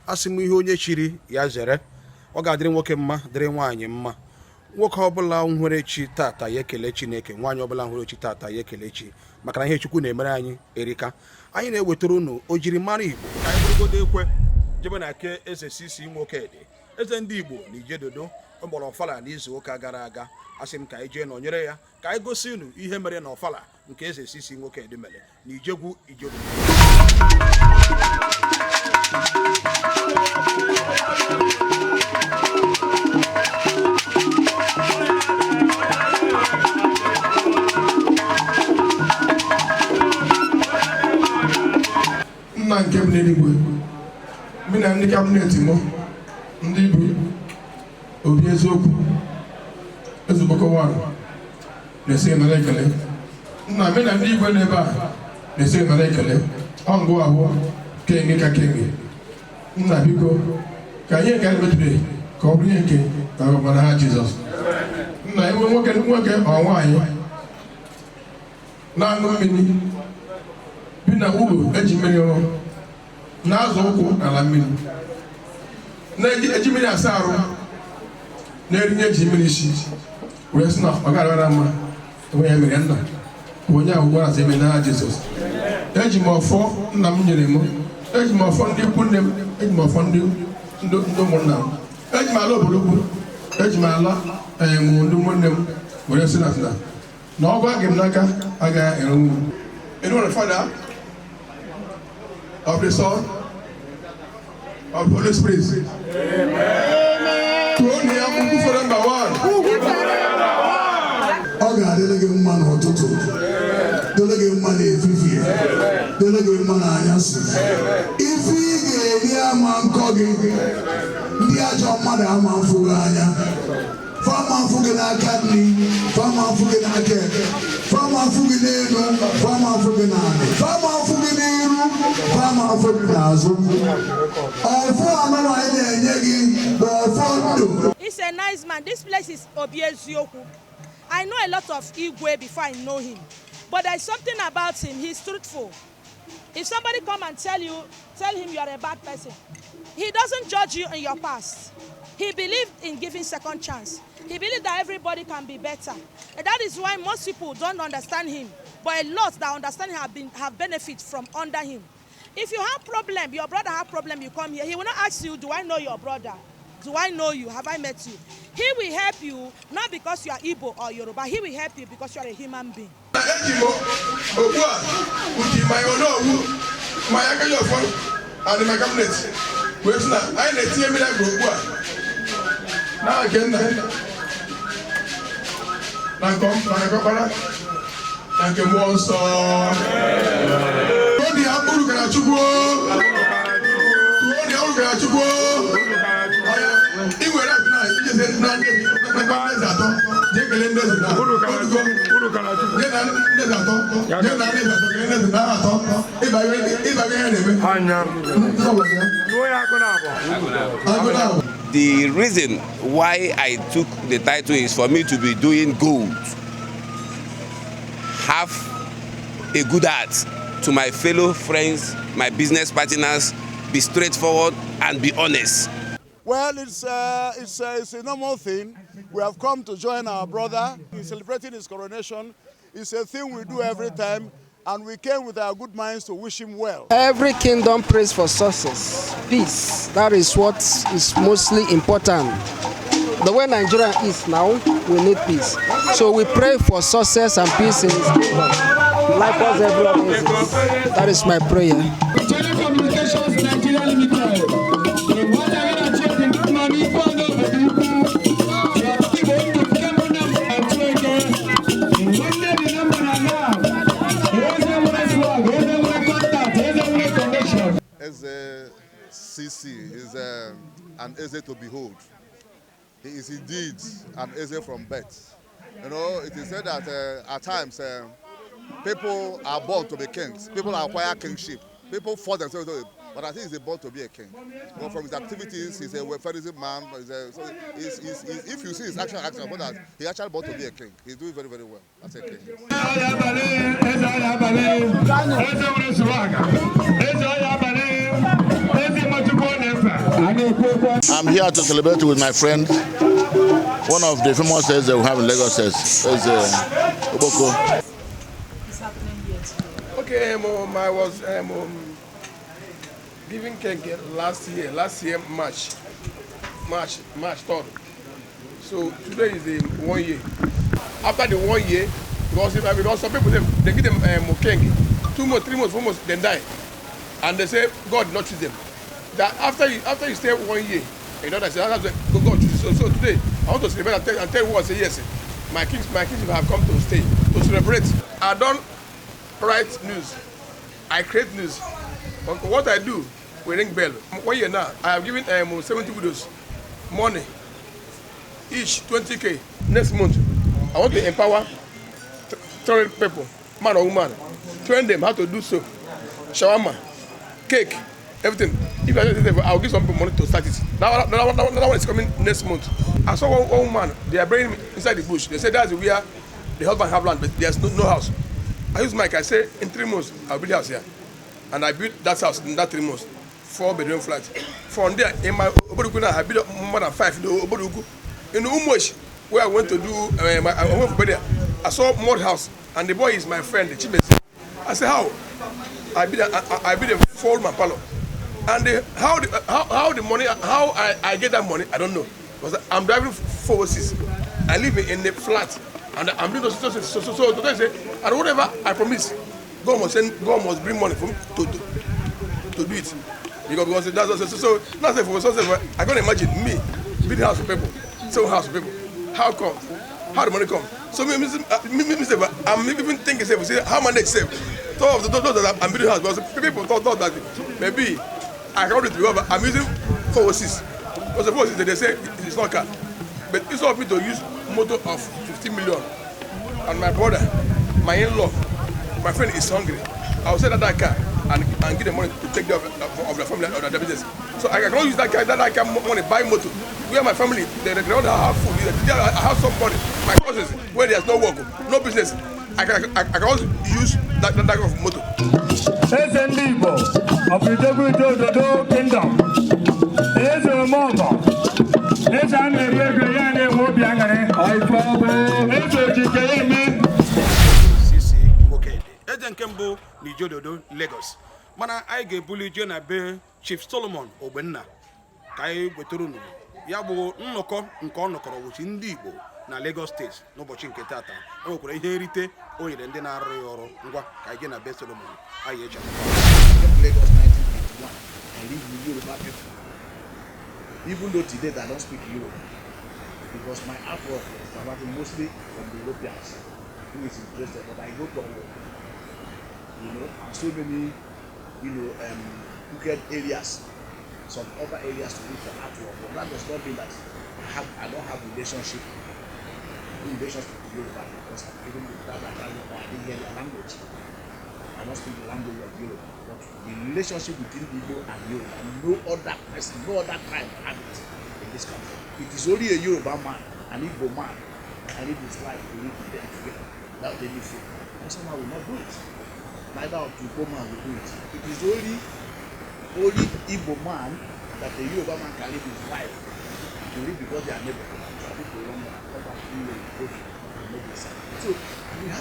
Asị m, ihe onye chiri ya zere. Ọ ga-adịrị nwoke mma, dịrị nwaanyị mma. Nwoke ọbụla nwere chi tata, ya ekele Chineke. Nwaanyị ọbụla nwere chi tata, ya ekele chi, maka na ihe Chukwu na-emere anyị erika. Anyị na-ewetara unu ojirimara Igbo. Ka anyị bụrụgodo ekwe jebe na ke Eze CC Nwokedi, eze ndị Igbo na Ijedodo. Ọ gbara ọfala n'izu ụka gara aga. Asị m ka anyị jee nọnyere ya, ka anyị gosi unu ihe mere na ọfala nke Eze CC Nwokedi mere na Ijegwu Ijedodo. Nna nke m n'eluigwe, mụ na ndị cabinet m, ndị bụ obi eziokwu ezubokọwan na-esi nara ekele. Nna, mụ na ndị igwe n'ebe a na-esi nara ekele. Ọngụ ahụ kenge ka kenge. Nna, biko, ka ihe nke anyị metụrụ ka ọ bụrụ ihe nke na ọbara ha Jizọs. Nna, enwe nwoke nwoke ọ nwaanyị na-aṅụ mmiri, bi na ụlọ eji mmiri rụọ, na-azụ ụkwụ n'ala mmiri, na-eji mmiri asa arụ, na-erinye eji mmiri si wee sị na ọ gara mma enwe ya mere, nna, ka onye ahụ gwara eme n'aha Jizọs. Eji m ọfọ nna m nyere m, eji m ọfọ ndị ikwu nne m, eji m ọfọ ndị ndị ụmụnna m, eji m ala obodo ukwu, eji m ala em ndị ụmụnne m were sị na na ọgụ aga m n'aka agaghị erenwu m. In the name of the Father, of the Son, of the Holy Spirit. Tụọ ya ugwu fọrọ number one. Ọ ga-adịrị gị mma n'ụtụtụ, dịrị gị mma n'efifie, dịrị gị mma n'anyasị. Ife ị ga-eri ama nkọ gị. Ndị ajọ mmadụ ama mfụ gị anya, fama mfụ gị n'aka nri, fama mfụ gị n'aka ekpe, fama mfụ gị n'elu, fama mfụ gị n'ala, fama mfụ gị n'iru, fama mfụ gị n'azụ. Ọfọ anụmanụ anyị na-enye gị bụ ọfọ ndụ. He's a nice man. This place is Obieziokwu. I know a lot of Igwe before I know him. But there's something about him. He's truthful. If somebody come and tell you, tell him you are a bad person, he doesn't judge you in your past. He believed in giving second chance. He believed that everybody can be better. And that is why most people don't understand him. But a lot that understand him have benefit from under him. If you have problem, your brother have problem, you come here. He will not ask you, "Do I know your brother? Do I know you? Have I met you?" He will help you not because you are Igbo or Yoruba. He will help you because you are a human being. Eji m okpu a uji my onowu, my aka ọfọ and my cabinet wee sị na anyị na-etinye mmiri agụ okpu a na nke nna, na nke ọkpara, na nke mmụọ nsọ. Tụọ ya mkpụrụ gara Chukwu. Tụọ ya mkpụrụ gara Chukwu. Ị nwere akụ na ijeze na ndị eze atọ, jee kelee ndị eze na odugo, jee na ndị eze atọ, jee na ndị eze atọ, kelee ndị eze na atọ. Ịba ihe na-eme. Agụ na abụ. The reason why I took the title is for me to be doing good, have a good heart to my fellow friends, my business partners, be straightforward and be honest. Well, it's a normal thing. We have come to join our brother in celebrating his coronation. It's a thing we do every time, and we came with our good minds to wish him well. Every kingdom prays for success, peace. That is what is mostly important. The way Nigeria is now, we need peace. So we pray for success and peace in his kingdom. Likewise, every other is. That is my prayer. Telecommunications Nigeria Limited. Nwata gị na Chidi nọ n'ife ọzọ obodo ukwu. Igbo ndụ nke mbụ na atụ eke. Nwanne dị na mba na nga. Eze nwere swag, eze nwere contact, eze nwere connection. Eze CC is an Eze to behold. He is indeed an Eze from birth. It is said that at times people are born to be kings. People acquire kingship. People force themselves to it. But I think he's born to be a king. Well, from his activities, he's a welfareism man. He's a, so he's, if you see his action, but that he actually born to be a king. He's doing very, very well as a king. Ọya abalị, eze ọya abalị, eze nwere swag, eze ọya abalị, eze Nwachukwu ọ na-efe. I'm here to celebrate with my friend, one of the famous Eze we have in Lagos, is Oboko. Is happening here today? Okay, I was giving cake last year March 3rd. So today is the 1 year. After the 1 year, because some people, they give them king, 2 months, 3 months, 4 months, then die, and they say God did not choose them. That after you stay 1 year, you know that say that's when God chooses. So today I want to celebrate and tell who I say yes, my kings have come to stay to celebrate. I don't write news, I create news. But what I do, we ring bell. 1 year now, I have given 70 widows money, each 20K. Next month, I want to empower 300 people, man or woman, train them how to do soap, shawarma, cake, everything. If I don't, I'll give some people money to start it. Now, that one is coming next month. I saw one woman, they are burying him inside the bush. They say that's where the husband have land, but there's no house. I use mic, I say in 3 months, I'll build house here. And I built that house in that 3 months, four-bedroom flat. From there, in my Obodoukwu now, I built up more than five in the Obodoukwu. In Umuoshi, where I went to do, I went for burial, I saw mud house, and the boy is my friend, the Chimezi. I said, how? I built a four-room parlor. And how the money, how I get that money, I don't know. Because I'm driving 406. I live in the flat. And I'm doing so today say, and whatever I promise, God must send, God must bring money for me to do it. Because that's so now say for so, so I can imagine me building house for people, selling house for people. How come? How the money come? So me, say, I'm even thinking, say, how manage save. So of those that I'm building house, because people thought that maybe I can't do it because I'm using 406. Because the 406, they say it's not car. But instead of me to use motor of 50 million, and my brother, my in-law, my friend is hungry, I will sell that car and give the money to take care of the family or the business. So I cannot use that car money buy motor. Where my family, they don't have food. They have some money. My cousins, where there's no work, no business, I can also use that kind of motor. Eze ndị Igbo of Idogwu Ododo Kingdom, Eze Omeọgọ, eze a na-eri ego ya na-enwe obi aṅụrị, eze ojike ya eme. CC Nwokedi, eze nke mbụ na Ijeododo, Lagos. Mana anyị ga-ebuli ije na be Chief Solomon Ogbenna ka anyị wetara unu ya bụ nnọkọ nke ọ nọkọrọ wụchi ndị Igbo na Lagos Steeti n'ụbọchị nke tata. E nwekwara ihe nrite o nyere ndị na-arụ ya ọrụ. Ngwa, ka anyị jee na be Solomon anyị eche. I came to Lagos 1981. I live with Yoruba people. Even though today I don't speak Yoruba, because my artwork was about mostly from the Europeans who is interested. But I go to work, and so many, crooked areas, some other areas to look for artwork. But that does not mean that I don't have relationship, good relationship with Yoruba, because I'm even with that I didn't hear their language. I don't speak the language of Yoruba, but the relationship between Igbo and Yoruba, no other person, no other tribe have it in this country. It is only a Yoruba man, an Igbo man, can live his life to live with them together without any fear. Hausa man will not do it. Neither of the Igbo man will do it. It is only Igbo man that a Yoruba man can live his life to live because they are neighbor. Some people run come back in the and make it. So we have